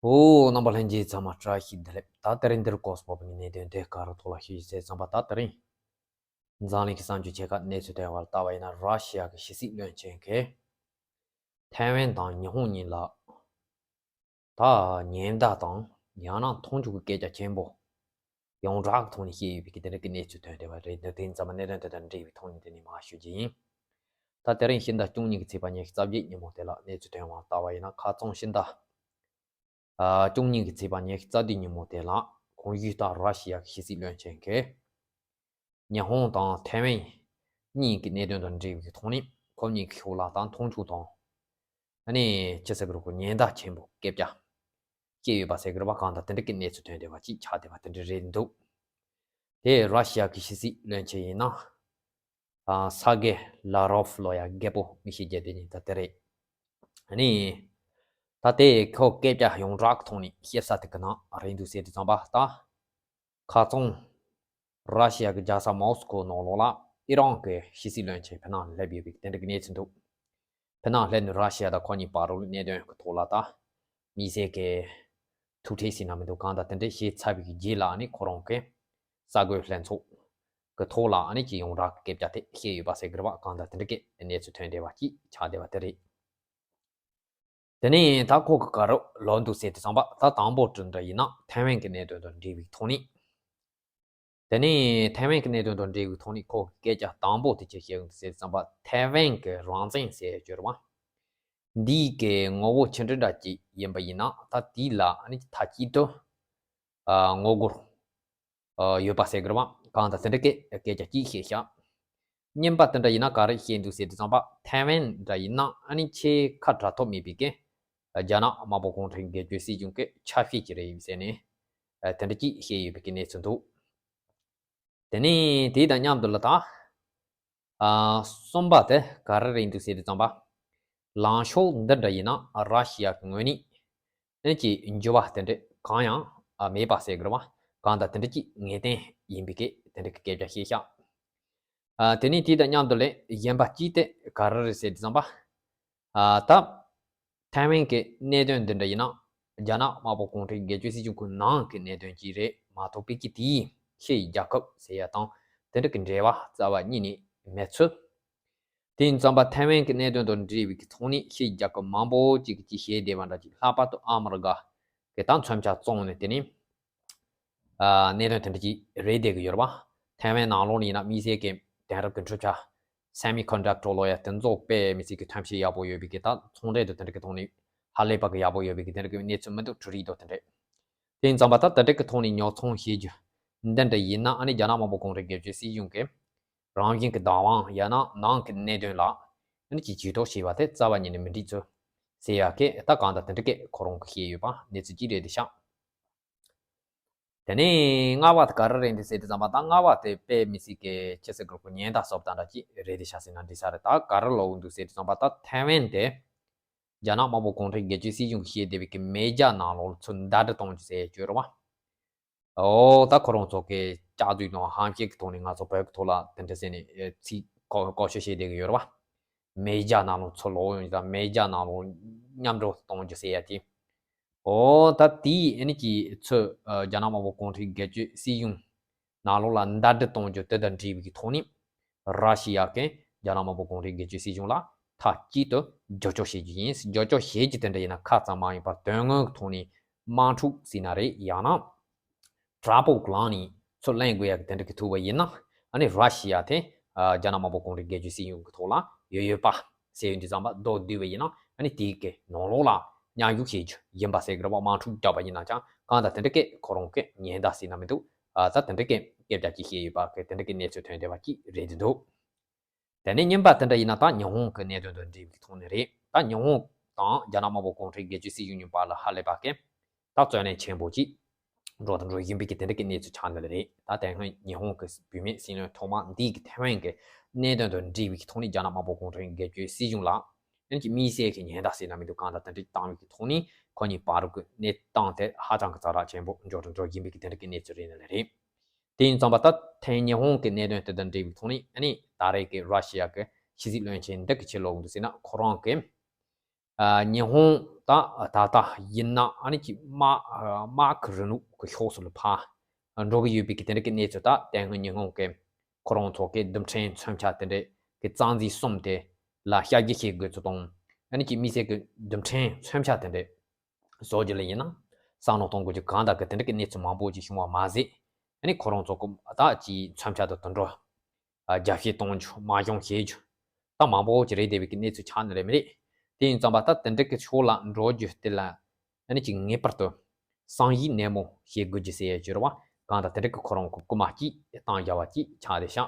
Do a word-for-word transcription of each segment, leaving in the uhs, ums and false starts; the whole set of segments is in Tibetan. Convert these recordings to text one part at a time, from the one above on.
ཨོ། རྣམ་པ་ལྷན་རྒྱས་ཚང་མ་བཀྲ་ཤིས་བདེ་ལེགས། ད་དེ་རིང་འདིར་ཀོ་སི་པོབ་ནི་གནད་དོན་དེ་ག་རུ་ཐོག་ལ་ཤེས་ཟེར་ཙམ་པ། ད་དེ་རིང་འཛམ་གླིང་གི་གསར་འགྱུར་ཆེ་ཁག་གནས་ཚུལ་ཐོན་པར་ལྟ་བ་ཡིན་ན། ར་ཤི་ཡ་གི་ཕྱི་སྲིད་བློན་ཆེན་གྱིས་ཐའེ་ཝན་དང་ཉི་ཧོང་གཉིས་ལ་ད་ཉེན་བརྡ་དང་ཡང་ན་མཐོང་ཆུང་གི་སྐད་ཆ་ཆེན་པོ་ཡོངས་གྲགས་ཀྱི་ཐོག་ནས་བཤད་ཡོད་པའི་གི་དེ་འདྲ་གི་གནས་ཚུལ་ཐོན་བསྡད་པ་རེད། འདི་དེ་ཙམ་པ་གནད་དོན་དེ་དང་འབྲེལ་བའི་ཐོག་ནས་དེ་ནས་མར་ཞུ་རྒྱུ་ཡིན། ད་དེ་རིང་ཕྱི་ཟླ་བཅུ་གཉིས་ཀྱི་ཚེས་པ་ཉི་ཤུ་རྩ་བརྒྱད་ཉིན་མོ་དེ་ལ་གནས་ཚུལ་ཐོན་པར་ལྟ་བ་ཡིན་ན། ཁ་རྩང་ཕྱི་ཟླ་ཨ་བཅུ་གཉིས་ཀྱི་ཚེས་པ་ཉི་ཤུ་རྩ་བདུན་ཉིན་མོ་དེ་ལ་གོང་ཞུས་ལྟར་ར་ཤི་ཡ་གི་ཕྱི་སྲིད་བློན་ཆེན་གྱིས་ཉི་ཧོང་དང་ཐའེ་ཝན་གཉིས་ཀྱི་གནད་དོན་དང་འབྲེལ་བའི་ཐོག་ནས་ཁོ་གཉིས་ཀྱི་ཕྱོགས་ལ་ད་མཐོང་ཆུང་དང་ཨ་ནི་ཅི་ཟེར་དགོས་རེད། ཁོ་ཉེན་བརྡ་ཆེན་པོ་སྐད་ཆ་བཤད་ཡོད་པ་ཟེར་དགོས་རེད་པ། གང་ལྟར་དེ་འདྲ་གི་གནས་ཚུལ་ཐོན་བསྡད་པ་ཅིག་ཆགས་བསྡད་པ་དེ་འདྲ་རེད་འདུག་དེ་ར་ཤི་ཡ་གི་ཕྱི་སྲིད་བློན་ཆེན་ཡིན་ན། ཨ་སར་གེ་ལ་རོབ་ལབ་ཡ་རྒད་པོ་མི་ཤེས་རྒྱུ་དེ་ཉིད་ད་དེ་རེད། ཨ་ནི་ད་དེ་ཁོ་སྐད་ཆ་ཡོངས་གྲགས་ཐོག་ནས་བཤད་ས་དེ་གི་ནང་རེད་འདུག་ཟེར་དུས་ཙམ་པ། ད་ཁ་རྩང་ར་ཤི་ཡ་གི་རྒྱལ་ས་མོ་སི་ཀོ་ནང་ལོགས་ལ་ཨི་རན་གྱི་ཕྱི་སྲིད་བློན་ཆེན་ཕྱིར་ནང་སླེབས་ཡོད་པའི་དེ་འདྲ་གི་གནས་ཚུལ་འདུག་ཕྱིར་ནང་སླེབས་ནས་ར་ཤི་ཡ་དང་ཁོ་གཉིས་བར་དུ་གནད་དོན་གི་ཐོག་ལ་ད་དམིགས་བསལ་གྱི་ཐུག་འཕྲད་ཟེར་ན་མི་འདུག་གང་ལྟར་དེ་འདྲ་བཤད་ཚར་བའི་རྗེས་ལ་ནི་ཁོ་རང་གི་གསར་འགོད་ལྷན་ཚོགས་ཀྱི་ཐོག་ལ་ཨ་ནི་ཅིག་ཡོངས་གྲགས་ཀྱི་སྐད་ཆ་དེ་བཤད་ཡོད་པ་ཟེར་གི་རེད་པ། གང་ལྟར་དེ་འདྲ་གི་གནས་ཚུལ་ཐོན་བསྡད་པ་ཅིག་ཆགས་བསྡད་པ་དེ་རེད། དེ་ནས་ད་ཁོ་གི་ག་རུ་ལོག་འདུག་ཟེར་དུས་ཙམ་པ། ད་དང་པོ་དེ་འདྲ་ཡིན་ན་ཐའེ་ཝན་གྱི་གནད་དོན་དང་འབྲེལ་བའི་ཐོག་ནས། དེ་ནས་ཐའེ་ཝན་གྱི་གནད་དོན་དང་འབྲེལ་བའི་ཐོག་ནས་ཁོ་གི་སྐད་ཆ་དང་པོ་དེ་ཅི་བཤད་ཡོད་ཟེར་དུས་ཙམ་པ། ཐའེ་ཝན་གྱི་རང་བཙན་ཟེར་ཡ་ཅིག་ཡོད་རེད་པ། འདིའི་གི་ངོ་བོ་ཆི་འདྲ་འདྲ་ཅིག་ཡིན་པ་ཡིན་ན། ད་དེ་ལ་ཨ་ནི་མཐའ་གཅིག་ཏུ་ཨ་ངོ་རྒོལ་ཨ་ཡོད་པ་ཟེར་གི་རེད་པ། གང་ལྟར་དེ་འདྲ་གི་སྐད་ཆ་ཅིག་བཤད་ཤག་གཉིས་པ་དེ་འདྲ་ཡིན་ན་ག་རེ་བཤད་འདུག་ཟེར་དུས་ཙམ་པ། ཐའེ་ཝན་འདྲ་ཡིན་ན་ཨ་ནི་ཆེས་ཁ་གྲག་ཐབས་མེད་པའི་གི་རྒྱ་ནག་དམར་པོ་གུང་ཁྲན་སྒེར་གཅོད་སྲིད་གཞུང་གི་ཆ་ཤས་ཅིག་རེད་ཟེར་ནས་ཨ་དེ་འདྲ་ཅིག་བཤད་ཡོད་པའི་གི་གནས་ཚུལ་འདུག་དེ་ནས་དེ་དང་མཉམ་དུ་ལ་ད་ཨ་གསུམ་པ་དེ་ག་རེ་རེད་འདུག་ཟེར་དུས་ཙམ་པ། ལངས་ཕྱོགས་འདི་འདྲ་ཡིན་ན་ར་ཤི་ཡ་གི་ངོས་ནས་ཨ་ནི་ཅིག་འགྱུར་བ་དེ་འདྲ་གང་ཡང་ཨ་མེད་པ་ཟེར་གི་རེད་པ། གང་ལྟར་དེ་འདྲ་ཅིག་ངེས་གཏན་ཡིན་པའི་གི་དེ་འདྲ་གི་སྐད་ཆ་བཤད་ཤག་ཨ་དེ་ནས་དེ་དང་མཉམ་དུ་ལས་གཞན་པ་གཅིག་དེ་ག་རེ་རེད་ཟེར་དུས་ཙམ་པ། ཨ་ད་ཐའེ་ཝན་གྱི་གནད་དོན་འདི་འདྲ་ཡིན་ན་རྒྱ་ནག་དམར་པོ་གུང་ཁྲན་སྒེར་གཅོད་སྲིད་གཞུང་གི་ནང་གི་གནད་དོན་ཅིག་རེད་མ་གཏོགས་པའི་གི་དེའི་ཕྱིའི་རྒྱལ་ཁབ་ཟེར་ཡ་དང་དེ་འདྲ་གི་འབྲེལ་བ་རྩ་བ་ཉིད་ནས་མེད་ཚུལ། དེ་ཡིན་ཙམ་པ་ཐའེ་ཝན་གྱི་གནད་དོན་དང་འབྲེལ་བའི་གི་ཐོག་ནས་ཕྱིའི་རྒྱལ་ཁབ་མང་པོ་ཅིག་གིས་ཅིག་བཤད་བསྡད་པ་འདྲ་ཅིག་ལྷག་པར་དུ་ཨ་མི་རི་ཀ་གི་ད་མཚོན་ཆ་བཙོངས་ནས་དེ་ནས་ཨ་གནད་དོན་དེ་འདྲ་ཅིག་རེད་བསྡད་གི་ཡོད་རེད་པ། ཐའེ་ཝན་ནང་ལོགས་ནས་ཡིན་ན་དམིགས་བསལ་གྱི་དེང་རབས་ཀྱི་འཕྲུལ་ཆ་སེ་མི་ཀོན་ཌག་ཊར་ལབ་ཡ་དེ་ཚོ་དཔེ་མི་སྲིད་ཀྱི་ཐོན་སྐྱེད་ཡག་པོ་ཡོད་པའི་གི་ད་ཚོང་འབྲེལ་དང་དེ་འདྲ་གི་ཐོག་ནས་ཧ་ལས་པ་གི་ཡག་པོ་ཡོད་པའི་གི་དེ་འདྲ་གི་གནས་ཚུལ་མི་འདུག་འཕྲུལ་རིག་དང་དེ་འདྲ། དེ་ཡིན་ཙམ་པ་ད་དེ་འདྲ་གི་ཐོག་ནས་ཉོ་ཚོང་བྱེད་རྒྱུ་འདི་འདྲ་ཡིན་ན་ཨ་ནི་རྒྱ་ནག་དམར་པོ་གུང་ཁྲན་སྒེར་གཅོད་སྲིད་གཞུང་གི་རང་བཞིན་གྱི་བདག་དབང་ཡང་ན་ནང་གི་གནད་དོན་ལ་ཨ་ནི་ཅིག་ཇུས་གཏོགས་བྱས་པ་དེ་རྩ་བ་ཉིད་ནས་མི་འགྲིག་ཚུལ་ཟེར་ཡ་གི་ད་གང་ལྟར་དེ་འདྲ་གི་ཁོ་རང་གིས་བཤད་ཡོད་པ་གནས་ཚུལ་ཅིག་རེད་དེ་ཤག་དེ་ནས་ལྔ་པ་དེ་ག་རེ་རེད་འདུག་ཟེར་དུས་ཙམ་པ། ད་ལྔ་པ་དེ་དཔེ་མི་སྲིད་ཀྱི་ཅི་ཟེར་དགོས་རེད། ཉེན་བརྡ་སོགས་དང་འདྲ་ཅིག་རེད་དེ་ཤག་ཟེར་ན་འགྲིག་ས་རེད། ད་ག་རེ་ལབ་འདུག་ཟེར་དུས་ཙམ་པ། ད་ཐའེ་ཝན་དེ་རྒྱ་ནག་དམར་པོ་གུང་ཁྲན་སྒེར་གཅོད་སྲིད་གཞུང་གིས་བཤད་བསྡད་པའི་གི་མེ་རྒྱ་ནང་ལོགས་ཚུར་ཟླ་སྒྲིལ་གཏོང་རྒྱུ་ཟེར་ཡ་ཅིག་ཡོད་རེད་པ། འོ་ད་ཁོ་རང་ཚོ་གི་སྐྱག་རྫུན་དང་ཧམ་བཤད་ཀྱི་ཐོག་ནས་ང་ཚོ་བོད་ཀྱི་ཐོག་ལ་དེ་འདྲ་ཟེར་ནས་ཨེ་ཚིག་བཀོལ་བཀོལ་སྤྱོད་བྱས་བསྡད་ཀྱི་ཡོད་རེད་པ། མེ་རྒྱ་ནང་ལོགས་ཚུར་ལོག་ཡོང་རྒྱུ་དང་མེ་རྒྱ་ནང་ལོགས་མཉམ་འགྲོ་གཏོང་རྒྱུ་ཟེར་ཡ་དེ། འོ་ད་དེའི་ཨ་ནི་ཀྱི་ཚུར་ཨ་རྒྱ་ནག་དམར་པོ་གུང་ཁྲན་སྒེར་གཅོད་སྲིད་གཞུང་ནང་ལོགས་ལ་ཟླ་སྒྲིལ་གཏོང་རྒྱུ་དེ་དང་འབྲེལ་བའི་གི་ཐོག་ནས། ར་ཤི་ཡ་གིས་རྒྱ་ནག་དམར་པོ་གུང་ཁྲན་སྒེར་གཅོད་སྲིད་གཞུང་ལ་མཐའ་གཅིག་ཏུ་རྒྱབ་སྐྱོར་བྱེད་རྒྱུ་ཡིན། རྒྱབ་སྐྱོར་བྱེད་རྒྱུ་དེ་འདྲ་ཡིན་ན་ཁ་ཙམ་མ་ཡིན་པར་དོན་དངོས་ཀྱི་ཐོག་ནས་དམག་འཁྲུག་ཟེར་ན་རེད། ཡང་ན་དྲག་པོ་གི་ལམ་ནས་ཚུར་ལེན་དགོས་ཡ་གི་དེ་འདྲ་གི་ཐུག་པ་ཡིན་ན། ཨ་ནི་ར་ཤི་ཡ་དེ་ཨ་རྒྱ་ནག་དམར་པོ་གུང་ཁྲན་སྒེར་གཅོད་སྲིད་གཞུང་གི་ཐོག་ལ་ཡོད་ཡོད་པ་ཟེར་ཡོང་དུས་ཙམ་པ། མདོར་བསྡུས་པ་ཡིན་ན་ཨ་ནི་དེའི་གི་ནང་ལོགས་ལ་མཉམ་ཞུགས་བྱེད་རྒྱུ་ཡིན་པ་ཟེར་གི་རེད་པ། དམག་འཁྲུག་བརྒྱབ་པ་ཡིན་ན་ཀྱང་གང་ལྟར་དེ་འདྲ་གི་ཁོ་རང་གི་ཉེན་བརྡ་ཟེར་ན་མི་འདུག་ཨ་ད་དེ་འདྲ་གི་སྐད་ཆ་ཅིག་བཤད་ཡོད་པ་གི་དེ་འདྲ་གི་གནས་ཚུལ་ཐོན་བསྡད་པ་ཅིག་རེད་འདུག་དེ་ནས་གཉིས་པ་དེ་འདྲ་ཡིན་ན་ད་ཉི་ཧོང་གི་གནད་དོན་དང་འབྲེལ་བའི་ཐོག་ནས་རེད། ད་ཉི་ཧོང་དང་རྒྱ་ནག་དམར་པོ་གུང་ཁྲན་སྒེར་གཅོད་སྲིད་གཞུང་གཉིས་བར་ལ་ཧ་ལས་པ་གི་ད་རྩོད་གླེང་ཆེན་པོ་ཅིག་འགྲོ་དང་འགྲོ་བཞིན་པའི་གི་དེ་འདྲ་གི་གནས་ཚུལ་ཆགས་འདུག་ལ་རེད། ད་དེ་སྔོན་ཉི་ཧོང་གི་བུད་མེད་སྲིད་བློན་ཐོག་མ་འདིས་གི་ཐའེ་ཝན་གི་གནད་དོན་དང་འབྲེལ་བའི་གི་ཐོག་ནས་རྒྱ་ནག་དམར་པོ་གུང་ཁྲན་སྒེར་གཅོད་སྲིད་གཞུང་ལ་ཡང་གི་དམིགས་བསལ་གི་ཉེན་བརྡ་ཟེར་ན་མི་འདུག་གང་ལྟར་དེ་འདྲ་བཏང་བའི་གི་ཐོག་ནས་ཁོ་གཉིས་བར་གི་གནས་སྟངས་དེ་ཧ་ཅང་གི་ཛ་དྲག་ཆེན་པོ་འགྲོ་དང་འགྲོ་བཞིན་པའི་གི་དེ་འདྲ་གི་གནས་ཚུལ་རེད་ནི་ལ་རེད། དེ་ཡིན་ཙང་པ་ད་ཐེངས་ཉི་ཧོང་གི་གནད་དོན་དེ་དང་འབྲེལ་བའི་ཐོག་ནས་ཨ་ནི་ད་རེས་ཀྱི་ར་ཤི་ཡ་གི་ཕྱི་སྲིད་བློན་ཆེན་འདི་གི་ཕྱིར་ལོག་འདུག་ཟེར་ན། ཁོ་རང་གི་ ཨ་ཉི་ཧོང་ད་ད་ལྟ་ཡིན་ན་ཨ་ནི་ཅིག་དམག་དམག་གི་རིང་ལུགས་ཀྱི་ཕྱོགས་སུ་ལ་ཕར་འགྲོ་གི་ཡོད་པའི་གི་དེ་འདྲ་གི་གནས་ཚུལ། ད་དེ་སྔོན་ཉི་ཧོང་གི་ཁོ་རང་ཚོ་གི་རྡུལ་ཕྲན་མཚོན་ཆ་དེ་འདྲ་གི་རྩ་འཛིན་གསུམ་དེ་ལ་ཞབས་ཕྱི་བྱེད་དགོས་ཚུལ་དང་། ཨ་ནི་ཅིག་དམིགས་བསལ་གི་རྡུལ་ཕྲན་མཚོན་ཆ་དེ་འདྲ་བཟོ་རྒྱུ་ལ་ཡིན་ན་བསམ་བློ་གཏོང་དགོས་རྒྱུ་གང་དག་གི་དེ་འདྲ་གི་གནས་ཚུལ་མང་པོ་ཅིག་བྱུང་བ་མ་ཟད། ཨ་ནི་ཁོ་རང་ཚོ་གི་ད་ཅིག་མཚོན་ཆ་དང་དུད་འགྲོ་རྒྱབ་བཤིག་གཏོང་རྒྱུ། དམག་སྦྱོང་བྱེད་རྒྱུ་ད་མང་པོ་ཅིག་རེད་བསྡད་པའི་གི་གནས་ཚུལ་ཆགས་ནི་རེད་མི་རེད། དེ་ཡིན་ཙང་པ་ད་དེ་འདྲ་གི་ཕྱོགས་ལ་འགྲོ་རྒྱུ་དེ་ལ་ཨ་ནི་ཅིག་ངེས་པར་དུ་བསམ་གཞིག་ནན་མོ་བྱེད་དགོས་རྒྱུ་ཟེར་ཡ་ཅིག་རེད་བ། གང་ལྟར་དེ་འདྲ་གི་ཁོ་རང་གི་སྐུལ་མ་ཅིག་བཏང་བཞག་པ་ཅིག་ཆགས་བསྡད་ཤག་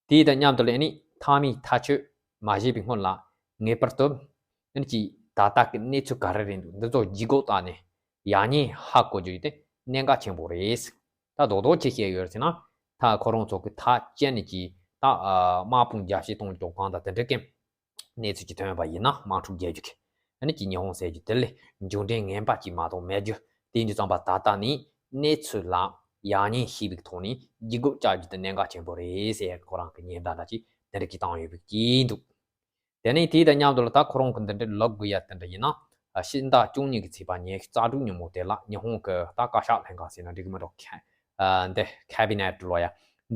དེ་དང་མཉམ་དུ་ལ་ཨ་ནི་མཐའ་མའི་ཐག་གཅོད་མ་བྱས་པའི་སྔོན་ལ་ངེས་པར་དུ་ཨ་ནི་ཅིག་ད་ལྟ་གི་གནས་ཚུལ་ག་རེ་རེད་འདུག་འདི་ཚོ་ལྗིད་ཁོག་བཏང་ནས་ཡང་སྙིང་ཧ་གོ་རྒྱུ་ཡོད་དེ་གནད་འགག་ཆེན་པོ་རེད། ད་རྡོག་རྡོག་ཅིག་བཤད་ཡོད་ཟེར་ན། ད་ཁོ་རང་ཚོ་གི་ཐག་བཅད་ནས་ཀྱི་ད་དམག་དཔུང་རྒྱབ་བཤིག་གཏོང་རྒྱུ་གང་དང་དེ་འདྲ་གི་གནས་ཚུལ་ཅིག་ཐོན་པ་ཡིན་ན་དམག་འཁྲུག་རྒྱག་རྒྱུ་གི་ཨ་ནི་ཀྱི་ཉི་ཧོང་ཟེར་རྒྱུ་དེ་ལས་འབྱུང་འབྲས་ངན་པ་ཅིག་མ་གཏོགས་མེད་རྒྱུ། དེ་ཡིན་དུས་ཙམ་པ་ད་ལྟ་ནས་གནས་ཚུལ་ལ་ཡང་སྙིང་ཞིབ་པའི་ཐོག་ནས་ལྗིད་ཁོག་བཅག་རྒྱུ་དེ་གནད་འགག་ཆེན་པོ་རེད་ཟེར་ཁོ་རང་གི་ཉེན་བརྡ་འདྲ་ཅིག་དེ་འདྲ་ཅིག་བཏང་ཡོད་པའི་ཀྱི་འདུག་དེ་ནས་དེའི་དང་མཉམ་དུ་ལ་ད་ཁོ་རང་གི་འདི་འདྲའི་ལབ་དགོས་ཡ་དེ་འདྲ་ཡིན་ན། ཕྱི་ཟླ་བཅུ་གཉིས་ཀྱི་ཚེས་པ་ཉི་ཤུ་རྩ་དྲུག་ཉིན་མོ་དེ་ལ་ཉི་ཧོང་གི་ད་བཀའ་ཤག་ལྷན་ཁང་ཟེར་ན་འགྲིག་གི་མི་འགྲོ། ཁེ་ཨ་འདི་ཁེ་བི་ནེ་ཊི་ལོ་ཡ།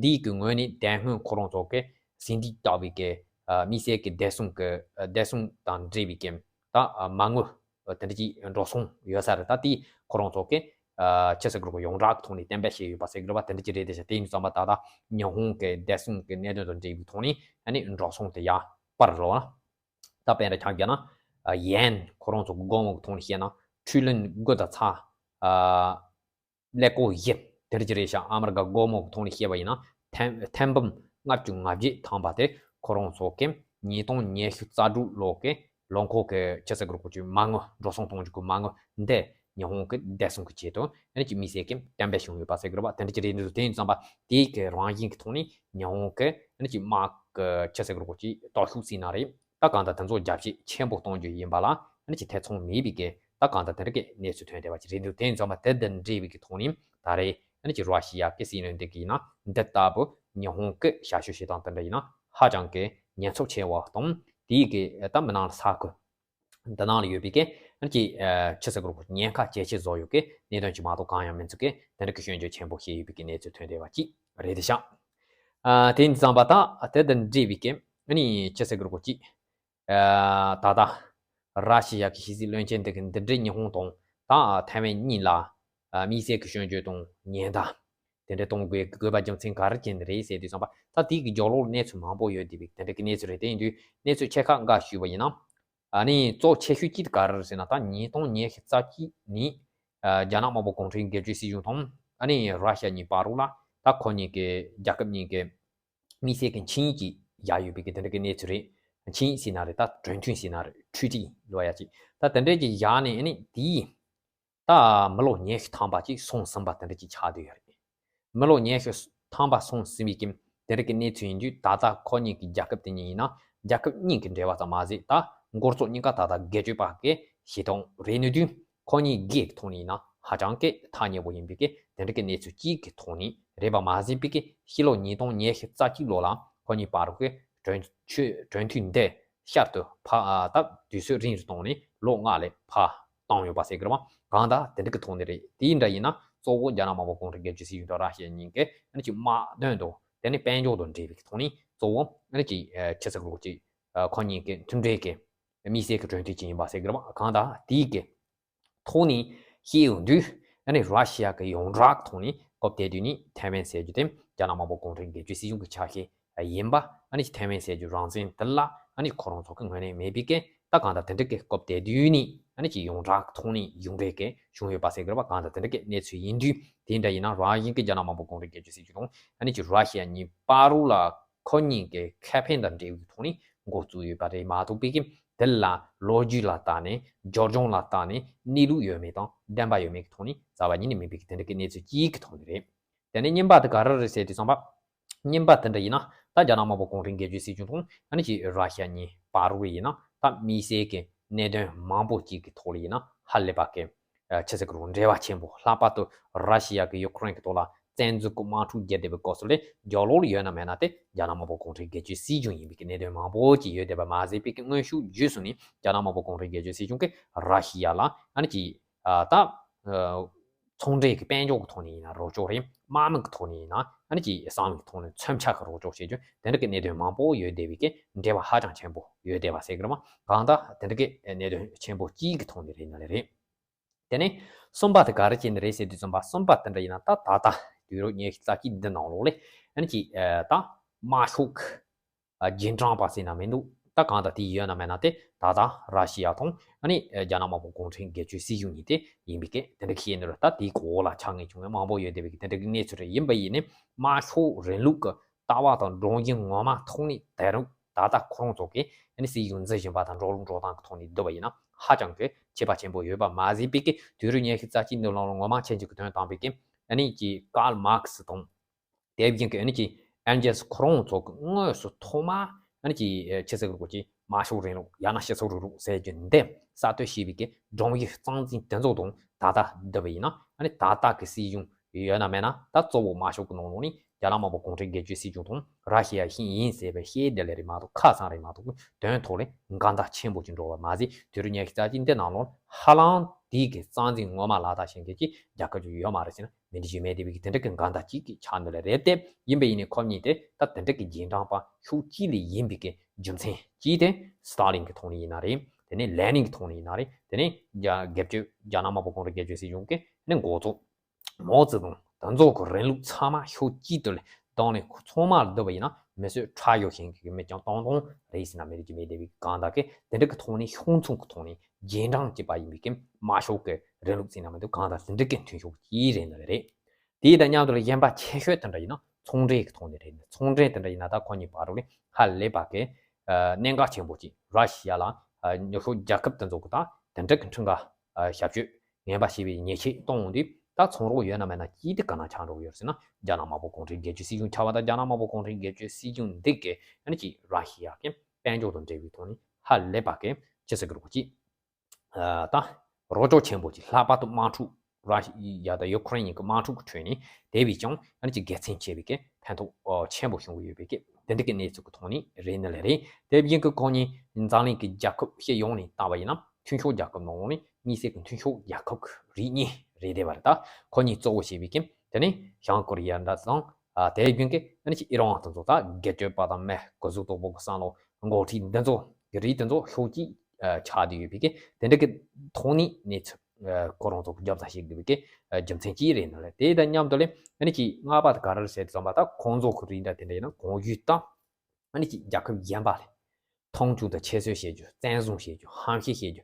འདིའི་གི་ངོས་ནས་དེ་སྔོན་ཁོ་རང་ཚོ་གི་ཟིན་བྲིས་བཏབ་པའི་གི་ཨ་དམིགས་བསལ་གི་བདེ་སྲུང་གི་ཨ་བདེ་སྲུང་དང་འབྲེལ་བའི་གི་ད་ཨ་མ་དངུལ་དེ་འདྲ་ཅིག་འགྲོ་སོང་ཡོད་ས་རེད། ད་དེ་ཁོ་རང་ཚོ་གི་ཨ་ཕྱི་སྲིད་གུ་རུ་གི་ཡོངས་གྲགས་ཐོག་ནས་གཏན་འབེབས་བྱས་ཡོད་པ་ཟེར་གི་རེད་པ། དེ་འདྲ་ཅིག་རེད་དེ་ཤ། དེ་ཡིན་ཙང་པ་ད་ལྟ་ཉི་ཧོང་གི་བདེ་སྲུང་གི་གནད་དོན་དང་འབྲེལ་བའི་ཐོག་ནས་ཨ་ནི་འགྲོ་སོང་དེ་ཡར་སྤར་རོགས། ད་དཔེར་ན་ཆ་བཞག་ན། ཡན་ཁོ་རང་ཚོ་གི་སྒོར་མོ་གི་ཐོག་ནས་བཤད་ན་ཁྲི་ལོན་དགུ་དང་ཚ། ཀླད་ཀོར་བཞི་དེ་འདྲ་ཅིག་རེད་ཤག་ཨ་མི་རི་ཀ་སྒོར་མོ་གི་ཐོག་ནས་བཤད་པ་ཡིན་ན་ཐེར་ཐེར་འབུམ་ལྔ་བཅུ་ང་བརྒྱད་ཐམ་པ་དེ་ཁོ་རང་ཚོ་གི་ཉིས་སྟོང་ཉི་ཤུ་རྩ་དྲུག་ལོ་གི་ལོ་འཁོར་གི་ཕྱི་སྲིད་གུ་རུ་གི་མ་དངུལ་འགྲོ་སོང་གཏོང་རྒྱུ་གི་མ་དངུལ་འདི་ཉི་ཧོང་གི་བདེ་སྲུང་གི་ཆེད་དུ་ཨ་ནི་ཅིག་དམིགས་བསལ་གི་གཏན་འབེབས་བྱུང་ཡོད་པ་ཟེར་གི་རེད་པ། དེ་འདྲ་ཅིག་རེད་འདུག་དེ་ཡིན་ཙང་པ་དེའི་གི་རང་བཞིན་གི་ཐོག་ནས་ཉི་ཧོང་གི་ཨ་ནི་ཅིག་དམག་གི་ཕྱི་སྲིད་གུ་རུ་གི་སྟོབས་ཤུགས་ཟེར་ན་རེད། ད་གང་ལྟར་དེ་ཚོ་རྒྱབ་བཤིག་ཆེན་པོ་གཏོང་རྒྱུ་ཡིན་པ་ལ་ཨ་ནི་ཅིག་ཐེ་ཚོམ་མེད་པའི་གི་ད་གང་ལྟར་དེ་འདྲ་གི་གནས་ཚུལ་ཐོན་བསྡད་པ་ཅིག་རེད་འདུག་དེ་ཡིན་ཙང་པ་དེ་དང་འབྲེལ་བའི་གི་ཐོག་ནས་ད་རེས་ཨ་ནི་ཅིག་ར་ཤི་ཡ་གི་སྲིད་བློན་དེ་གི་ཡིན་ན་འདི་ལྟ་བུ་ཉི་ཧོང་གི་ཞབས་ཞུ་བྱེད་སྟངས་དེ་འདྲ་ཡིན་ན་ཧ་ཅང་གི་ཉེན་ཚབས་ཆེ་བ་དང་། དེའི་གི་ད་མི་ནང་ལ་ས་ཁུལ་འདི་ནང་ལ་ཡོད་པའི་གི་ཨ་ནི་ཅིག་ཕྱི་སྲིད་གུ་རུ་ཉེན་ཁ་ཇེ་ཆེ་བཟོ་ཡོད་གི་གནད་དོན་ཅིག་མ་གཏོགས་གང་ཡང་མིན་ཚུལ་གི་དེ་འདྲ་གི་སྐྱོན་བརྗོད་ཆེན་པོ་བྱས་ཡོད་པའི་གི་གནས་ཚུལ་ཐོན་བསྡད་པ་ཅིག་རེད་དེ་ཤག་ཨ་དེ་ཡིན་ཙང་པ་ད་དེ་དང་འབྲེལ་བའི་གི་ཨ་ནི་ཕྱི་སྲིད་གུ་རུ་ཅིག་ཨ་ད་ལྟ་ར་ཤི་ཡ་གི་ཕྱི་སྲིད་བློན་ཆེན་དེ་གི་འདི་འདྲའི་ཉི་ཧོང་དང་ད་ཐའེ་ཝན་གཉིས་ལ་ཨ་དམིགས་བསལ་གི་སྐྱོན་བརྗོད་དང་ཉེན་བརྡ་དེ་འདྲ་གཏོང་དགོས་དགོས་པ་རྒྱུ་མཚན་ག་རེ་བྱས་ནས་རེད་ཟེར་དུས་ཙམ་པ་ད་དེའི་གི་རྒྱབ་ལོགས་གནས་ཚུལ་མང་པོ་ཡོད་བསྡད་པའི་དེ་འདྲ་གི་གནས་ཚུལ་རེད། དེ་ཡིན་དུས་གནས་ཚུལ་ཕྱེད་ཀ་འགའ་ཞུས་པ་ཡིན་ན། ཨ་ནི་གཙོ་ཆེ་ཤོས་གཅིག་དེ་ག་རེ་རེད་ཟེར་ན། ད་ཉིས་སྟོང་ཉི་ཤུ་རྩ་གཅིག་ནས་ཨ་རྒྱ་ནག་དམར་པོ་གུང་ཁྲན་སྒེར་གཅོད་སྲིད་གཞུང་དང་ཨ་ནི་ར་ཤི་ཡ་གཉིས་བར་ལ་ད་ཁོ་གཉིས་ཀྱི་རྒྱལ་ཁབ་གཉིས་ཀྱི་དམིགས་བསལ་གྱི་ཆིངས་ཡིག་ཅིག་བཞག་ཡོད་པའི་གི་དེ་འདྲ་གི་གནས་ཚུལ་རེད། ཆིངས་ཡིག་ཟེར་ན་རེད། ད་གྲོས་མཐུན་ཟེར་ན་རེད། ཁྲུ་ཊི་ལབ་ཡ་ཅིག་ད་དེ་འདྲ་ཅིག་བཞག་ནས་ཨ་ནི་དེའི་ད་མི་ལོ་ཉི་ཤུ་ཐམ་པ་ཅིག་སོང་ཟིན་པ་དེ་འདྲ་ཅིག་ཆགས་བསྡད་ཡོད་རེད། མི་ལོ་ཉི་ཤུ་ཐམ་པ་སོང་ཟིན་པའི་གི་དེ་འདྲ་གི་གནས་ཚུལ་ཡིན་དུས་ད་ལྟ་ཁོ་གཉིས་ཀྱི་རྒྱལ་ཁབ་དེ་གཉིས་ཡིན་ན་རྒྱལ་ཁབ་གཉིས་ཀྱི་འབྲེལ་བ་ཙམ་མ་ཟད་ད་འགོ་གཙོ་གཉིས་ཀ་ད་ལྟ་སྒེར་གཅོད་པ་གི་བྱེད་སྟངས་རེད་ནི་དུས་ཁོ་གཉིས་སྒེར་གྱི་ཐོག་ནས་ཡིན་ན་ཧ་ཅང་གི་ཐག་ཉེ་པོ་ཡིན་པའི་གི་དེ་འདྲ་གི་གནས་ཚུལ་གཅིག་གི་ཐོག་ནས་རེད་པ་མ་ཟད་པའི་གི་ཕྱི་ལོ་ཉིས་སྟོང་ཉི་ཤུ་རྩ་གཅིག་ལོ་ལ་ཁོ་གཉིས་བར་གི་གྲོས་ཆོད་གྲོས་མཐུན་འདི་བསྐྱར་དུ་ཕ་ཨ་ད་དུས་ཚོད་རིང་རུ་བཏང་ནས་ལོ་ལྔ་ལས་ཕ་བཏང་ཡོད་པ་ཟེར་གི་རེད་བ། གང་ལྟར་དེ་འདྲ་གི་ཐོག་ནས་རེད། དེའི་འདྲ་ཡིན་ན་གཙོ་བོ་རྒྱ་ནག་དམར་པོ་གུང་ཁྲན་སྒེར་གཅོད་སྲིད་གཞུང་དང་ར་ཤི་ཡ་གཉིས་ཀྱི་ཨ་ནི་ཅིག་དམག་དོན་དང་དེ་ནི་དཔལ་འབྱོར་དང་འབྲེལ་བའི་ཐོག་ནས་གཙོ་བོ་ཨ་ནི་ཅིག་ཆི་ཟེར་གི་རེད། ཅིག་ཁོ་གཉིས་ཀྱི་མཐུན་འབྲེལ་གྱི་དམིགས་བསལ་གྱི་གྲོས་མཐུན་ཅིག་ཡིན་པ་ཟེར་གི་རེད་བ། གང་ལྟར་དེའི་གི་ཐོག་ནས་བཤད་ཡོང་དུས་ཨ་ནི་ར་ཤི་ཡ་གི་ཡོངས་གྲགས་ཐོག་ནས་སྐབས་དེ་དུས་ནི་ཐའེ་ཝན་ཟེར་རྒྱུ་དེ་རྒྱ་ནག་དམར་པོ་གུང་ཁྲན་སྒེར་གཅོད་སྲིད་གཞུང་གི་ཆ་ཤས་ཡིན་པ། ཨ་ནི་ཐའེ་ཝན་ཟེར་རྒྱུ་རང་བཙན་དེ་ལ་ཨ་ནི་ཁོ་རང་ཚོ་གི་ངོས་ནས་མེད་པའི་གི་ད་གང་ལྟར་དེ་འདྲ་གི་སྐབས་དེ་དུས་ནི་ཨ་ནི་ཅིག་ཡོངས་གྲགས་ཐོག་ནས་ཡོངས་གྲགས་གི་བྱུང་ཡོད་པ་ཟེར་གི་རེད་བ། གང་ལྟར་དེ་འདྲ་གི་གནས་ཚུལ་ཡིན་དུས་དེ་འདྲ་ཡིན་ན་རང་བཞིན་གི་རྒྱ་ནག་དམར་པོ་གུང་ཁྲན་སྒེར་གཅོད་སྲིད་གཞུང་དང་ཨ་ནི་ཅིག་ར་ཤི་ཡ་གཉིས་བར་ལ་ཁོ་གཉིས་ཀྱི་ཁེ་ཕན་དང་འབྲེལ་བའི་ཐོག་ནས་འགོ་བཙུགས་ཡོད་པ་རེད་མ་གཏོགས་པའི་གི་དེ་ལ་ལོ་རྒྱུས་ལ་བལྟས་ནས་སྦྱོར་སྦྱོང་ལ་བལྟས་ནས་གནས་ལུགས་ཡོད་མེད་དང་བདེན་པ་ཡོད་མེད་ཀྱི་ཐོག་ནས་རྩ་བ་ཉིད་ནས་མིན་པའི་གི་དེ་འདྲ་གི་གནས་ཚུལ་གཅིག་གི་ཐོག་ནས་རེད། དེ་ནས་གཉིས་པ་དེ་ག་རེ་རེད་ཟེར་དུས་ཙམ་པ། གཉིས་པ་དེ་འདྲ་ཡིན་ན་ད་རྒྱ་ནག་དམར་པོ་གུང་ཁྲན་སྒེར་གཅོད་སྲིད་གཞུང་དང་ཨ་ནི་ཅིག་ར་ཤི་ཡ་གཉིས་བར་རུ་ཡིན་ན་ད་དམིགས་བསལ་གྱི་གནད་དོན་མང་པོ་ཅིག་གི་ཐོག་ལ་ཡིན་ན་ཧ་ལས་པ་གི་ཆི་ཟེར་གི་རེད། འབྲེལ་བ་ཆེན་པོ། ལྷག་པར་དུ་ར་ཤི་ཡ་གི་ཡུ་ཀེ་རེན་གི་ཐོག་ལ་ བཙན་འཛུལ་གྱི་དམག་འཁྲུག་བརྒྱབ་བསྡད་པའི་སྐབས་སུ་ལས་རྒྱབ་ལོགས་ལ་ཡོད་ན་མེད་ན་དེ་རྒྱ་ནག་དམར་པོ་གུང་ཁྲན་སྒེར་གཅོད་སྲིད་གཞུང་ཡིན་པའི་གི་གནད་དོན་མང་པོ་ཅིག་ཡོད་བསྡད་པ་མ་ཟད་པའི་གི་མངོན་ཤུགས་བརྒྱུད་སོང་ནས་རྒྱ་ནག་དམར་པོ་གུང་ཁྲན་སྒེར་གཅོད་སྲིད་གཞུང་གིས་ར་ཤི་ཡ་ལ་ཨ་ནི་ཅིག་ད་ཚོང་འབྲེལ་གྱི་དཔལ་འབྱོར་གྱི་ཐོག་ནས་ཡིན་ན་རོགས་སྐྱོར་རེད། དམག་མི་གི་ཐོག་ནས་ཡིན་ན་ཨ་ནི་ཅིག་བསམ་བློའི་ཐོག་ནས་མཚོན་ཆ་གི་རོགས་སྐྱོར་བྱེད་རྒྱུ་དེ་འདྲ་གི་གནད་དོན་མང་པོ་ཡོད་བསྡད་པའི་གི་འབྲེལ་བ་ཧ་ཅང་ཆེན་པོ་ཡོད་བསྡད་པ་ཟེར་གི་རེད་མ། གང་ལྟར་དེ་འདྲ་གི་གནད་དོན་ཆེན་པོ་གཅིག་གི་ཐོག་ནས་རེད་ན་ལས་རེད། དེ་ནས་གསུམ་པ་དེ་ག་རེ་བྱས་ནས་རེད་ཟེར་དུས་ཙམ་པ་གསུམ་པ་དེ་འདྲ་ཡིན་ན་ད་ད་ལྟ་དུས་རབས་ཉི་ཤུ་རྩ་གཅིག་འདི་ནང་ལོགས་ལས་ཨ་ནི་ཅིག་ད་དམར་ཤོག་གི་རྗེས་འབྲང་པ་ཟེར་ན་མི་འདུག་ད་གང་ལྟར་དེ་ཡོད་ན་མེད་ན་དེ་ད་ལྟ་ར་ཤི་ཡ་དང་ཨ་ནི་རྒྱ་ནག་དམར་པོ་གུང་ཁྲན་སྒེར་གཅོད་སྲིད་གཞུང་གཉིས་དེ་ཡིན་པའི་སྐད་དེ་འདྲ་ཤེས་ནོར་ད་དེའི་གོ་ལ་ཆགས་ངེས་བྱུང་བའི་མང་པོ་ཡོད་བསྡད་པའི་དེ་འདྲ་གི་གནས་ཚུལ་རེད། ཡིན་པ་ཡིན་ནའི་དམར་ཤོག་རིང་ལུགས་ཀྱི་ལྟ་བ་དང་སྒྲོམ་གཞི་ངོ་མ་ཐོག་ནས་དེ་རུ་ད་ལྟ་ཁོ་རང་ཚོ་གིས་ཨ་ནི་སྲིད་གཞུང་འཛིན་བཞིན་པ་དང་འགྲོ་ལུགས་འགྲོ་སྟངས་ཀྱི་ཐོག་ནས་བསྡུར་བ་ཡིན་ན་ཧ་ཅང་གི་ཁྱད་པར་ཆེན་པོ་ཡོད་པ་མ་ཟད་པའི་གི་དུས་རབས་ཉི་ཤུ་རྩ་གཅིག་འདི་ལོ་ལ་ངོ་མ་ཆེན་གཅིག་གི་དོན་དམ་པའི་གི་ཨ་ནི་ཀྱི་ཀཱརལ་མཱར་ཁེ་སི་དང་དེ་བཞིན་གི་ཨ་ནི་ཀྱི་ཨན་ཇེལ་སི་ཁོ་རང་ཚོ་གི་དངོས་སུ་ཐོག་མ་ཨ་ནི་ཀྱི་ཆི་ཟེར་གི་རེད་གོ་ཀྱི་དམར་ཤོག་རིང་ལུགས་ཡང་ན་སྤྱི་ཚོགས་རིང་ལུགས་ཟེར་རྒྱུ་འདི་གསར་གཏོད་བྱས་པའི་གི་སྒྲོམ་གཞི་རྩ་འཛིན་དེ་ཚོ་དང་ད་ལྟ་བསྡུར་བ་ཡིན་ན་ཨ་ནི་ད་ལྟ་གི་སྲིད་གཞུང་ཡོད་ན་མེད་ན་ད་གཙོ་བོ་དམར་ཤོག་གི་ནང་ལོགས་ནི་རྒྱ་ནག་དམར་པོ་གུང་ཁྲན་སྒེར་གཅོད་སྲིད་གཞུང་དང་ར་ཤི་ཡ་ཞིག་ཡིན་ཟེར་བའི་ཤེས་བདེ་ལེ་རེད་མ་གཏོགས་ཁ་སང་རེད་མ་གཏོགས་དོན་ཐོག་ལས་འགལ་ཟླ་ཆེན་པོ་ཅིག་འགྲོ་བ་མ་ཟད་དུས་རབས་ཉི་ཤུ་རྩ་གཅིག་འདི་ནང་ལོགས་ཧ་ལམ་དེའི་གི་རྩ་འཛིན་ངོ་མ་ལག་བསྟར་བྱེད་མཁན་གྱི་རྒྱལ་ཁབ་ཅིག་ཡོད་མ་རེད་ཟེར་ན་མི་འགྲིག་རྒྱུ་མེད་དེ་བའི་གི་དེ་འདྲ་གི་འགལ་ཟླ་གཅིག་གི་ཆགས་འདུག་ལེ་རེད་དེ། ཡིན་པ་ཡིན་ནའི་ཁོ་གཉིས་དེ་ད་དེ་འདྲ་གི་རྗེས་འབྲང་པ་ཤུགས་གཅིག་ལས་ཡིན་པའི་གི་རྒྱུ་མཚན་གཅིག་དེ་སི་ཏཱ་ལིན་གི་ཐོག་ནས་ཡིན་ན་རེད། དེ་ནས་ལེ་ནིན་གི་ཐོག་ནས་ཡིན་ན་རེད། དེ་ནས་རྒྱ་སྒེར་གཅོད་རྒྱ་ནག་དམར་པོ་གུང་ཁྲན་སྒེར་གཅོད་སྲིད་གཞུང་གི་ནས་འགོ་ཚུགས། མའོ་ཙེ་ཏུང་དེ་ཚོ་གི་རིང་ལུགས་ཚང་མ་ཤུགས་གཅིག་ཏུ་ལས་བཏང་ནས་ཁོ་ཚང་མ་ལ་བསྡུར་བ་ཡིན་ན་མི་གསོད་ཁྲག་གཞོག་བྱེད་མཁན་གྱི་མི་རྐྱང་སྟོང་སྟོང་རེད་ཟེར་ན་མི་རིགས་ཀྱི་མི་སྡེ་བའི་གང་དག་གི་དེ་འདྲ་གི་ཐོག་ནས་ཤོང་ཚུལ་གྱི་ཐོག་ནས་རྗེས་འབྲང་བྱས་པ་ཡིན་པའི་གི་དམར་ཤོག་གི་རིང་ལུགས་ཟེར་ན་མི་འདུག་གང་དག་དེ་འདྲ་གི་མཐུན་ཕྱོགས་ཀྱི་རེད་ནི་རེད། དེ་དང་མཉམ་དུ་ལ་གཞན་པ་ཆེ་ཤོས་དེ་འདྲ་ཡིན་ན་ཚོང་འབྲེལ་གྱི་ཐོག་ནས་རེད། ཚོང་འབྲེལ་དེ་འདྲ་ཡིན་ན་ད་ཁོ་གཉིས་བར་དུ་ལས་ཧ་ལས་པ་གི་གནད་འགག་ཆེན་པོ་ཅིག་ར་ཤི་ཡ་ལ་ཉོ་ཤོག་རྒྱལ་ཁབ་དེ་ཚོ་གི་ད་དེ་འདྲ་གི་ཁྲིམས་འགལ་ཞབས་ཞུ་ངན་པ་བྱས་པའི་ཉེས་ཆད་གཏོང་འོང་དུས་ད་ཚོང་རོགས་ཡོད་ན་མེད་ན་ཅི་སྟེ་ག་ན་ཆགས་འགྲོ་གི་ཡོད་ཟེར་ན་རྒྱ་ནག་དམར་པོ་གུང་ཁྲན་སྒེར་གཅོད་སྲིད་གཞུང་ཆགས་པ་དང་རྒྱ་ནག་དམར་པོ་གུང་ཁྲན་སྒེར་གཅོད་སྲིད་གཞུང་འདི་གི་ཨ་ནི་ཅིག་ར་ཤི་ཡ་གི་དཔལ་འབྱོར་དང་འབྲེལ་བའི་ཐོག་ནས་ཧ་ལས་པ་གི་ཅི་ཟེར་གི་རེད་གོ་ཅིག་ད་རོགས་སྐྱོར་ཆེན་པོ་ཅིག་ལྷག་པར་དུ་དམག་འཁྲུག་ར་ཤི་ཡ་དང་ཡུ་ཁུ་རེན་གཉིས་ཀྱི་དམག་འཁྲུག་གི་ཁྲོད་ནས་དེ་བས་ཀྱང་ཨ་ནི་ཅིག་དགེ་མཚན་ཆེ་བའི་གི་ཕན་ཐོགས་ཆེན་པོ་བྱུང་གི་ཡོད་པའི་གི་དེ་འདྲ་གི་གནས་ཚུལ་གྱི་ཐོག་ནས་རེད་ནི་ལས་རེད། དེ་བཞིན་གྱི་ཁོ་གཉིས་འཛམ་གླིང་གི་རྒྱལ་ཁབ་སྤྱི་ཡོངས་ནས་བལྟ་བ་ཡིན་ན་མཐུན་ཕྱོགས་རྒྱལ་ཁབ་ནང་ལོགས་ནས་དམིགས་བསལ་གྱི་མཐུན་ཕྱོགས་རྒྱལ་ཁབ་ཀྱི་རིགས་གཉིས་རེད་བསྡད་པ་རེད། ད་ཁོ་གཉིས་གཙོ་བོ་བྱས་པའི་གི་དེ་ནས་བྱང་ཀོ་རི་ཡ་འདྲ་དང་དེ་བཞིན་གྱི་ཨ་ནི་ཅིག་ཨི་རན་དེ་ཚོ་ད་སྒེར་གཅོད་པ་དང་མི་གོ་གཟུགས་དོག་པོ་གི་བསམ་བློ་འགོག་ཁྲིད་འདི་ཚོ་གི་རིགས་དེ་ཚོ་ཤུགས་ཀྱིས་ཆགས་བསྡད་ཡོད་པའི་གི་དེ་འདྲ་གི་ཐོག་ནས་གནས་ཚུལ་ཁོ་རང་ཚོ་གི་རྒྱབ་ས་ཞིག་དགོས་པའི་གི་རྒྱུ་མཚན་གཅིག་རེད་ནི་ལས། དེ་དང་མཉམ་དུ་ལས་ཨ་ནི་ཅིག་ལྔ་པ་དེ་ག་རེ་རེད་ཟེར་དུས་ཙམ་པ་ད་ཁོང་ཚོ་གི་རིགས་འདྲ་དེ་འདྲ་ཡིན་ན་གོང་ཞུས་དང་ཨ་ནི་ཅིག་རྒྱལ་ཁབ་གཞན་པ་ལས་མཐོང་ཆུང་དང་ཁྱད་གསོད་བྱེད་རྒྱུ་བཙན་བཟུང་བྱེད་རྒྱུ་ཧམ་བཤད་བྱེད་རྒྱུ་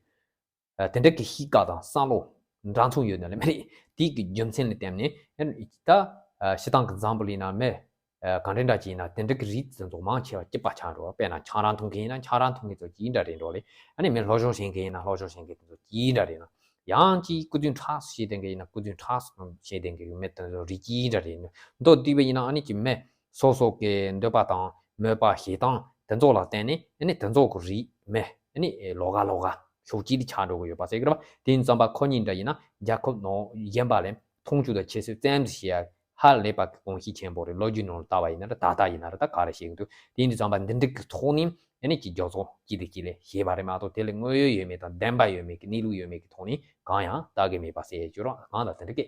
དེ་འདྲ་གི་གཤིས་ཀ་དང་བསམ་བློ་འདྲ་མཚུངས་ཡོད་ནི་ལས་མི་རེད། དེ་གི་རྒྱུ་མཚན་ལ་བརྟེན་ནས་ཨ་ནི་ད་སྤྱིར་བཏང་གི་འཛམ་བུ་གླིང་ན་མི། ག་འདྲ་འདྲ་ཅིག་ཡིན་ན་དེ་འདྲ་གི་རིགས་དེ་ཚོ་མང་ཆེ་བ་སྐྱིད་པ་ཆགས་འགྲོ་བ། དཔེར་ན་ཆང་རག་འཐུང་མཁན་ཡིན་ན་ཆང་རག་འཐུང་མཁན་ཚོ་གཅིག་འདྲ་རེད་འགྲོ་ལེ། ཨ་ནི་མི་སློབ་སྦྱོང་བྱེད་མཁན་ཡིན་ན་སློབ་སྦྱོང་བྱེད་མཁན་དེ་ཚོ་གཅིག་འདྲ་རེད་ན། ཡང་གཅིག་སྐུ་མདུན་ཁྲག་བཤད་བསྡད་མཁན་ཡིན་ན་སྐུ་མདུན་ཁྲག་བཤད་བསྡད་མཁན་གྱི་མི་དེ་ཚོ་རིགས་གཅིག་འདྲ་རེད་ན། མདོར་བསྡུས་པ་ཡིན་ན་ཨ་ནི་ཀྱི་མི་སོ་སོ་གི་འདོད་པ་དང་མོས་པ་བྱེད་སྟངས་དེ་ཚོ་ལ་བརྟེན་ནས་ཨ་ནི་དེ་ཚོ་གི་རིགས་མི་ཨ་ནི་ལོགས་ཀ་ལོགས་ཀ་ཕྱོགས་གཅིག་ཏུ་ཆགས་འགྲོ་གི་ཡོད་པ་ཟེར་གི་རེད་བ། དེ་ཡིན་ཙམ་པ་ཁོ་གཉིས་འདྲ་ཡིན་ན་རྒྱལ་ཁབ་ནང་གཞན་པ་ལས་མཐོང་ཆུང་དང་ཁྱད་གསོད་བཙན་དུ་བྱེད་ཡ་ཧ་ལས་པ་གི་གོམས་གཤིས་ཆེན་པོ་རེད། ལོ་རྒྱུས་ནང་ལ་ལྟ་བ་ཡིན་ན་རེད། ད་ལྟ་ཡིན་ན་རེད། ད་ག་རེ་བཤད་གི་འདུག་དེ་ཡིན་དུས་ཙམ་པ་འདི་འདྲ་གི་ཐོག་ནས་ཨ་ནི་ཀྱི་རྒྱབ་ཚོགས་གཅིག་དང་གཅིག་ལས་བྱས་པ་རེད་མ་གཏོགས་དེ་ལ་དངོས་ཡོད་ཡོད་མེད་དང་བདེན་པ་ཡོད་མེད་ཀྱི་གནས་ལུགས་ཡོད་མེད་ཀྱི་ཐོག་ནས་གང་ཡང་ལྟ་གི་མེད་པ་ཟེར་ཡ་བརྗོད་རོགས། གང་ལ་དེ་འདྲ་གི་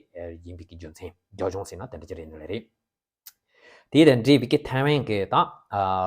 ཡིན་པའི་གི་རྒྱུ་མཚན་རྒྱབ་ལྗོངས་ཟེར་ན་དེ་འདྲ་ཅིག་རེད་ནི་ལས་རེད། དེ་དང་འབྲེལ་བའི་གི་ཐའེ་ཝན་གི་དང་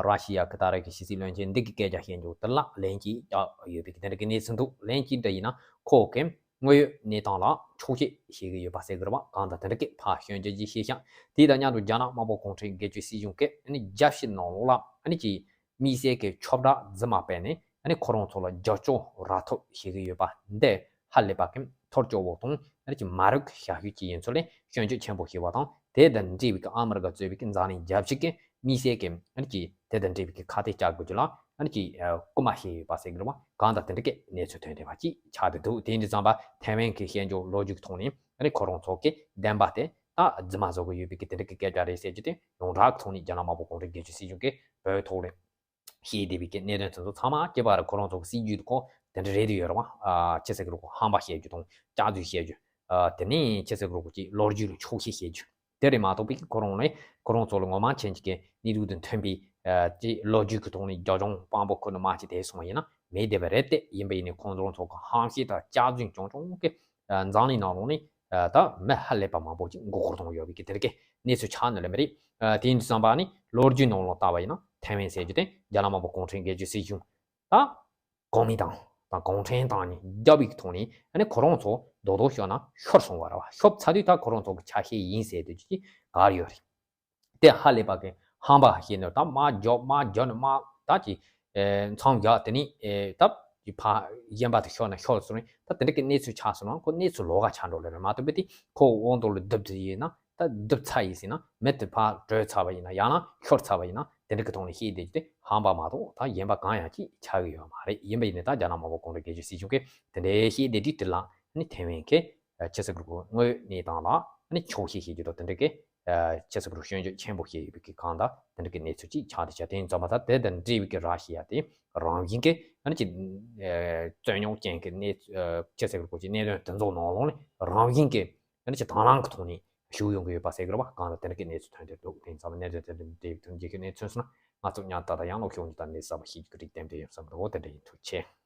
ར་ཤི་ཡ་གི་ད་རེས་ཀྱི་ཕྱི་སྲིད་བློན་ཆེན་འདི་གི་སྐད་ཆ་བཤད་རྒྱུ་དེ་ལ་ལན་གཅིག་བརྒྱབ་ཡོད་པའི་གི་དེ་འདྲ་གི་གནས་ཚུལ་འདུག་ལན་གཅིག་འདྲ་ཡིན་ན་ཁོ་གི་དངོས་ཡོད་གནས་སྟངས་ལ་འཁྱོག་བཤད་བྱེད་ཀྱི་ཡོད་པ་ཟེར་གི་རེད་བ། གང་ལྟར་དེ་འདྲ་གི་ཕར་སྐྱོན་བརྗོད་ཅིག་བྱས་ཤག་དེ་དང་མཉམ་དུ་རྒྱ་ནག་དམར་པོ་གུང་ཁྲན་སྒེར་གཅོད་སྲིད་གཞུང་གི་ཨ་ནི་རྒྱབ་ཕྱི་ནང་ལོགས་ལ་ཨ་ནི་ཀྱི་དམིགས་བསལ་གྱི་ཁྱབ་བསྒྲགས་རྫུན་མ་སྤེལ་ནས་ཨ་ནི་ཁོ་རང་ཚོ་ལ་རྒྱབ་སྐྱོར་རག་ཐབས་བྱེད་ཀྱི་ཡོད་པ་འདི་ཧ་ལས་པ་གི་ཐོར་སྐྱོ་བོ་དང་ཨ་ནི་ཀྱི་མ་རིག་གི་བྱ་སྤྱོད་ཅིག་ཡིན་ཚུལ་ལས་སྐྱོན་བརྗོད་ཆེན་པོ་བྱས་པ་དང་དེ་དང་འབྲེལ་བའི་གི་ཨ་མི་རི་ཀ་གཙོས་པའི་གི་འཛམ་གླིང་རྒྱལ་སྤྱི་གི་དམིགས་བསལ་གྱི་ཨ་ནི་ཀྱི་དེ་དང་འབྲེལ་བའི་གི་ཁ་གཏད་བཅག་དགོས་རྒྱུ་ལ་ཨ་ནི་ཀྱི་སྐུལ་མ་བྱས་ཡོད་པ་ཟེར་གི་རེད་བ། གང་ལྟར་དེ་འདྲ་གི་གནས་ཚུལ་ཐོན་བསྡད་པ་ཅིག་ཆགས་བསྡད་འདུག་དེ་ཡིན་དུས་ཙམ་པ་ཐའེ་ཝན་གྱི་བཤད་རྒྱུ་ལོ་རྒྱུས་ཀྱི་ཐོག་ནས་ཨ་ནི་ཁོ་རང་ཚོ་གི་བདེན་པ་དེ་ད་རྫུན་མ་བཟོ་གི་ཡོད་པའི་གི་དེ་འདྲ་གི་སྐད་ཆ་རེད་ཟེར་རྒྱུ་དེ་ཡོངས་གྲགས་ཀྱི་ཐོག་ནས་རྒྱ་ནག་དམར་པོ་གུང་ཁྲན་སྒེར་གཅོད་སྲིད་གཞུང་གི་བོད་ཐོག་ལ་བཤད་བསྡད་པའི་གི་གནད་དོན་དེ་ཚོ་ཚང་མ་སྐྱེ་བ་རེ་ཁོ་རང་ཚོ་གི་སྲིད་ཇུས་དེ་ཁོ་དེ་འདྲ་རེད་དུ་ཡོད་རེད་བ། ཨ་ཅི་ཟེར་གི་རེད་གོ་ཧམ་པ་བཤད་རྒྱུ་དང་སྐྱག་རྫུན་བཤད་རྒྱུ། ཨ་དེ་ནས་ཅི་ཟེར་གི་རེད་གོ་ཅིག་ལོ་རྒྱུས་ལ་འཁྱོག་བཤད་བཤད་རྒྱུ། དེ་རེད་མ་གཏོགས་པའི་ཁོ་རང་ནི་ཁོ་རང་ཚོ་ལ་ངོ་མ་མཁྱེན་གྱི་གནས་ལུགས་དང་མཐུན་པའི་ཨ་ཅིག་ལོ་རྒྱུས་ཀྱི་ཐོག་ནས་རྒྱབ་ལྗོངས་དཔང་པོ་ཁུར་ནས་མ་ཅིག་དེ་སོང་བ་ཡིན་ན་མེད་བསྡད་པ་རེད་དེ། ཡིན་པ་ཡིན་ནའི་ཁོང་ཚོ་ཚོ་གི་ཧམ་བཤད་དང་སྐྱག་རྫུན་རྐྱང་རྐྱང་གི་ཨ་འཛམ་གླིང་ནང་ལོགས་ནས་ཨ་ད་མི་ཧ་ལས་པ་མང་པོ་ཅིག་མགོ་སྐོར་གཏོང་ཡོད་པའི་གི་དེ་རིགས་ཀྱི་གནས་ཚུལ་ཆགས་ནི་ལ་མི་རེད། ཨ་དེ་ཡིན་དུས་ཙམ་པ་ནི་ལོ་རྒྱུས་ནང་ལོགས་ལྟ་བ་ཡིན་ན་ཐའེ་ཝན་ཟེར་རྒྱུ་དེ་རྒྱ་ནག་དམར་པོ་གུང་ཁྲན་སྒེར་གཅོད་སྲིད་གཞུང་ད་གོང་མའི་ཏང་དང་གུང་ཁྲན་ཏང་ནས་རྒྱབ་ཡིག་ཐོག་ནས་ཨ་ནི་ཁོ་རང་ཚོ་རྡོག་རྡོག་ཤོར་ན་ཤོར་སོང་བ་རེད་བ། ཤོར་ཚར་དུས་ད་ཁོ་རང་ཚོ་གི་ཆ་ཤས་ཡིན་ཟེར་དུས་ཀྱི་ག་རེ་ཡོད་རེད། དེ་ཧ་ལས་པ་གི་ཧམ་པ་ཤེས་ནས་ད་མ་རྒྱོབ་མ་རྒྱོབ་ནས་མ་ད་ཀྱི་མཚམས་རྒྱག་དེ་ནི་ད་ཀྱི་ཕ་གཞན་པ་དེ་ཤོར་ན་ཤོར་སོང་ནས་ད་དེ་འདྲ་གི་གནས་ཚུལ་ཆགས་སོང་ན་ཁོ་གནས་ཚུལ་ལོགས་ཀ་ཆགས་འགྲོ་ལེ་རེད་མ་གཏོགས་པའི་དེ་ཁོ་དབང་དུ་ལ་བསྡུབ་དེ་ཡིན་ན། ད་བསྡུབ་ཚར་ཡིན་ཟེར་ན་མི་དེ་ཕར་བྲོས་ཚར་བ་ཡིན་ན་ཡང་ན་ཤོར་ཚར་བ་ཡིན་ན་དེ་འདྲ་གི་ཐོག་ནས་ཤེས་བསྡད་རྒྱུ་དེ་ཧམ་པ་མ་གཏོགས་ད་གཞན་པ་གང་ཡང་ཅིག་ཆགས་ཀྱི་ཡོད་མ་རེད། ཡིན་པ་ཡིན་ནའི་ད་རྒྱ་ནག་དམར་པོ་གུང་ཁྲན་སྒེར་གཅོད་སྲིད་གཞུང་གིས་དེ་འདྲའི་ཤེས་བསྡད་དུས་དེ་ལ་ནི་ཐའེ་ཝན་གྱི་ཕྱི་སྲིད་ལུགས་དངོས་གནས་སྟངས་ལ་ནི་ཆོག་ཤེས་ཤེས་རྒྱུ་དང་དེ་འདྲ་གི་ཕྱི་སྲིད་ལུགས་སྐྱོན་བརྗོད་ཆེན་པོ་བྱས་ཡོད་པའི་གི་གང་ལྟར་དེ་འདྲ་གི་གནས་ཚུལ་ཅིག་ཆགས་བསྡད་ཤག་དེ་ཡིན་ཙམ་པ་ད་དེ་དང་འབྲེལ་བའི་གི་ར་ཤི་ཡ་དེ་རང་བཞིན་གྱི་ནི་ཅིག་རྩོད་རྙོག་ཅན་གྱི་གནས་ཕྱི་སྲིད་ལུགས་ཀྱི་གནད་དོན་དེ་ཚོ་ནང་ལོགས་ནས་རང་བཞིན་གྱི་ཨ་ནི་ཅིག་དང་བླངས་ཀྱི་ཐོག་ནས་ཞུགས་ཡོང་གི་ཡོད་པ་ཟེར་གི་རེད་བ། གང་ལ་དེ་འདྲ་གི་གནས་ཚུལ་ཐོན་བསྡད་འདུག་དེ་ཡིན་ཙང་གནད་དོན་དེ་འདྲ་འདྲ་ཡི་ཐོན་རྒྱུ་གི་གནས་ཚུལ་སོང་ན་ང་ཚོ་ཉར་ད་ད་ཡང་ལོག་ཤོག་འདི་ད་གནས་གསར་པ་ཤེས་རྒྱུ་གི་རིགས་ལྡན་དེ་ཡིན་བསམ་འདུག་དེ་འདྲ་ཡིན། ཐུགས་རྗེ་ཆེ།